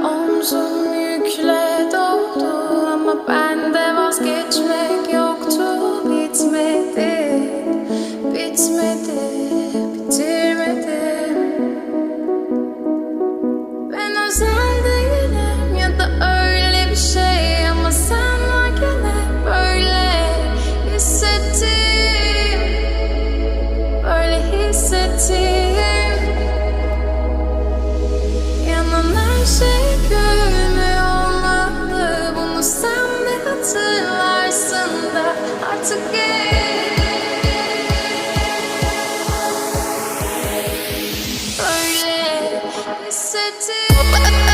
Omzum yükle doldu ama bende vazgeçmek yoktu. Bitmedi, bitmedi, bitirmedim. Ben özel değilim ya da öyle bir şey ama sen varken hep böyle hissettim. Böyle hissettim. Yanan her şey gül mü olmalı? Bunu sen de hatırlarsın da artık geç. Öyle hissettim.